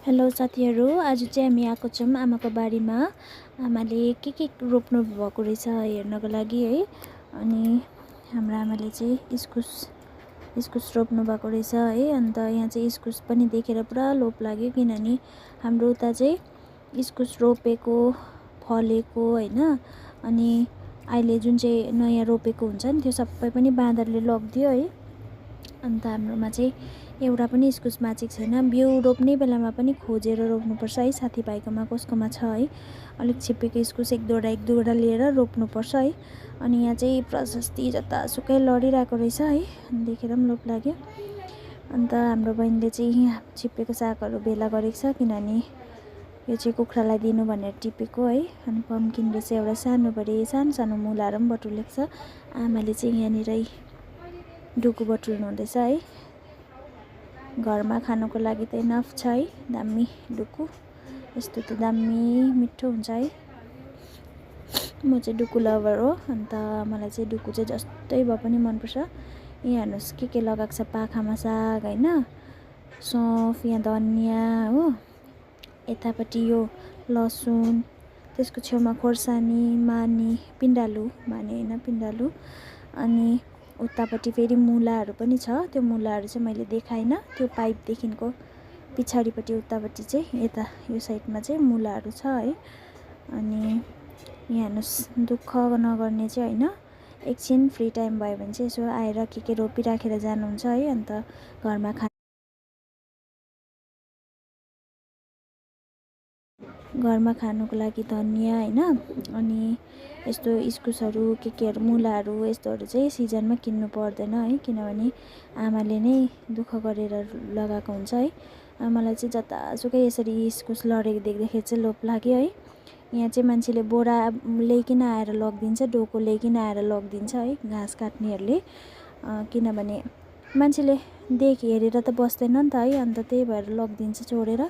Hello साथीहरू, आज चाहिँ हामी आएको छौँ आमाको बारीमा। आमाले के रोप्नु भएको रहेछ हेर्नको लागि है। अनि हाम्रो आमाले चाहिँ इस्कुस रोप्नु भएको रहेछ है। अन्त यहाँ चाहिँ इस्कुस पनि देखेर पुरा लोभ लाग्यो, किनभने हाम्रो उता चाहिँ इस्कुस रोपेको फलेको होइन। अनि अहिले जुन चाहिँ नयाँ रोपेको हुन्छ नि त्यो सबै पनि बाँदरले लगिदियो है। अन्त हाम्रोमा चाहिँ एउटा पनि इस्कुस बाँचेको छैन। बिउ रोप्ने बेलामा पनि खोजेर रोप्नुपर्छ है, साथीभाइकोमा कसकोमा छ है। अलिक छिप्पेको इस्कुस एक दुईवटा लिएर रोप्नुपर्छ है। अनि यहाँ चाहिँ प्रशस्ति जतासुकै लडिरहेको रहेछ है, देखेर पनि लोभ लाग्यो। अन्त हाम्रो बहिनीले चाहिँ यहाँ छिप्पेको सागहरू भेला गरेको छ, किनभने यो चाहिँ कुखुरालाई दिनु भनेर टिपेको है। अनि पम्किनले चाहिँ एउटा सानोबडे सानो मुलाहरू पनि बटुलेको छ। आमाले चाहिँ यहाँनिरै डुकु बटुल्नु हुँदैछ है। घरमा खानुको लागि त इनफ छ है। दामी डुकु, यस्तो त दामी मिठो हुन्छ है। म चाहिँ डुकु लभर हो। अन्त मलाई चाहिँ डुकु चाहिँ जस्तै भए पनि मनपर्छ। यहाँ हेर्नुहोस् के लगाएको छ, पाखामा साग होइन, सौँफ, यहाँ धनिया हो, यतापट्टि यो लसुन, त्यसको छेउमा खोर्सानी, पिँडालु होइन पिँडालु। अनि उतापट्टि फेरि मुलाहरू पनि छ। त्यो मुलाहरू चाहिँ मैले देखाइनँ, त्यो पाइपदेखिको पछाडिपट्टि उतापट्टि चाहिँ यता यो साइडमा चाहिँ मुलाहरू छ है। अनि यहाँ हेर्नुहोस्, दुःख नगर्ने चाहिँ होइन, एकछिन फ्री टाइम भयो भने चाहिँ यसो आएर के रोपिराखेर जानुहुन्छ है। अन्त घरमा खानुको लागि धनिया होइन। अनि यस्तो इस्कुसहरू केहरू मुलाहरू यस्तोहरू चाहिँ सिजनमा किन्नु पर्दैन है, किनभने आमाले नै दुःख गरेर लगाएको हुन्छ है। मलाई चाहिँ जतासुकै यसरी इस्कुस लडेको देख्दाखेरि चाहिँ लोभ लाग्यो है। यहाँ चाहिँ मान्छेले बोरा ल्याइकन आएर लगिदिन्छ, डोको ल्याइकन आएर लगिदिन्छ है घाँस काट्नेहरूले। किनभने मान्छेले हेरेर त बस्दैन नि त है। अन्त त्यही भएर लगिदिन्छ चोरेर।